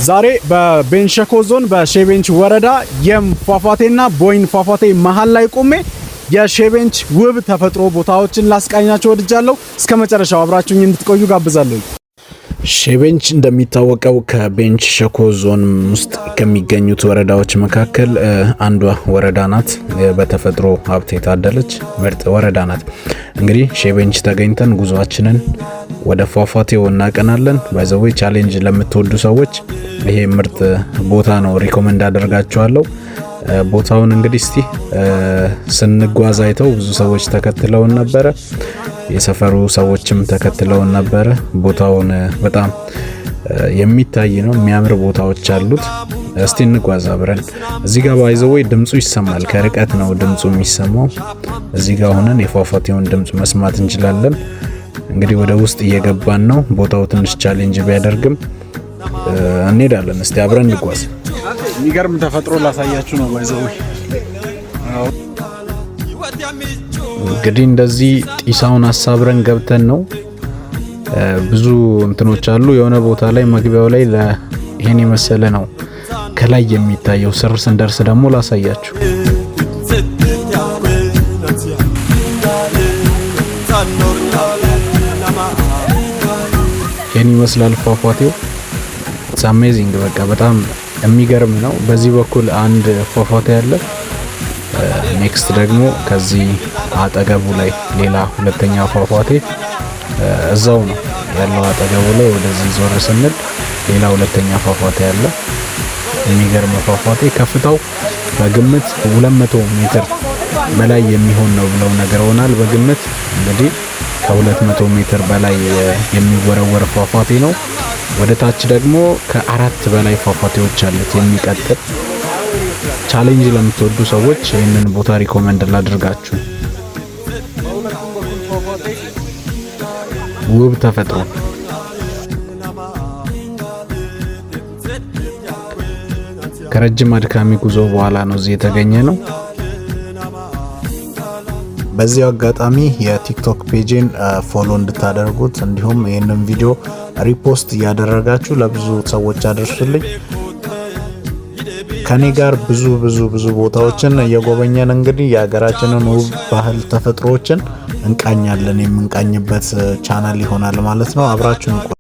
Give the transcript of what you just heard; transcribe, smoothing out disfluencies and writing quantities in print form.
ዛሬ በቤንች ሸኮ ዞን በሼቤንች ወረዳ የም ፏፏቴና ቦይን ፏፏቴ መሃል ላይ ቆሜ የሼቤንች ውብ ተፈጥሮ ቦታዎችን ላስቃኛችሁ ወድጃለሁ። እስከ መጨረሻው አብራችሁኝ እንድትቆዩ ጋብዛለሁ። ሼቤንች እንደሚታወቀው ከቤንች ሸኮ ዞን ውስጥ ከሚገኙት ወረዳዎች መካከል አንዷ ወረዳ ናት። በተፈጥሮ ሀብት የታደለች ምርጥ ወረዳ ናት። እንግዲህ ሼቤንች ተገኝተን ጉዟችንን ወደ ፏፏቴው እናቀናለን። By the way፣ challenge ለምትወዱ ሰዎች ይሄ ምርጥ ቦታ ነው፣ recommend አደርጋችኋለሁ። ቦታውን እንግዲህ እስቲ ስንጓዝ አይተው ብዙ ሰዎች ተከትለውን ነበረ። የሰፈሩ ሰዎችም ተከትለውን ነበረ። ቦታውን በጣም የሚታይ ነው፣ የሚያምር ቦታዎች አሉት። እስቲ እንጓዝ አብረን። እዚህ ጋር by the way ድምፁ ይሰማል፣ ከርቀት ነው ድምፁ የሚሰማው። እዚህ ጋር ሆነን የፏፏቴውን ድምፅ መስማት እንችላለን። እንግዲህ ወደ ውስጥ እየገባን ነው። ቦታው ትንሽ challenge ቢያደርግም እንሄዳለን። እስቲ አብረን እንጓዝ። የሚገርም ተፈጥሮ ላሳያችሁ ነው by the way። እንግዲህ እንደዚህ ጢሳውን አሳብረን ገብተን ነው። ብዙ እንትኖች አሉ። የሆነ ቦታ ላይ መግቢያው ላይ ይሄን የመሰለ ነው ከላይ የሚታየው። ስር ስንደርስ ደግሞ ላሳያችሁ። ይሄን ይመስላል ፏፏቴው። It's amazing፣ በቃ በጣም የሚገርም ነው። በዚህ በኩል አንድ ፏፏቴ አለ። Next ደግሞ ከዚህ አጠገቡ ላይ ሌላ ሁለተኛ ፏፏቴ እዛው ነው ያለው አጠገቡ ላይ። ወደዚህ ዞር ስንል ሌላ ሁለተኛ ፏፏቴ አለ። የሚገርም ፏፏቴ፣ ከፍታው በግምት 200 ሜትር በላይ የሚሆን ነው ብለው ነግረውናል። በግምት እንግዲህ ከ200 ሜትር በላይ የሚወረወር ፏፏቴ ነው። ወደ ታች ደግሞ ከአራት በላይ ፏፏቴዎች አሉት የሚቀጥል። Challenge ለምትወዱ ሰዎች ይህንን ቦታ recommend ላድርጋችሁ። ውብ ተፈጥሮ። ከረጅም አድካሚ ጉዞ በኋላ ነው እዚህ የተገኘ ነው። በዚያው አጋጣሚ የቲክቶክ page ን follow እንድታደርጉት እንዲሁም ይህንን ቪዲዮ repost እያደረጋችሁ ለብዙ ሰዎች አድርሱልኝ። ከኔ ጋር ብዙ ብዙ ብዙ ቦታዎችን እየጎበኘን እንግዲህ የሀገራችንን ውብ ባህል ተፈጥሮዎችን እንቃኛለን። የምንቃኝበት ቻናል ይሆናል ማለት ነው። አብራችሁን።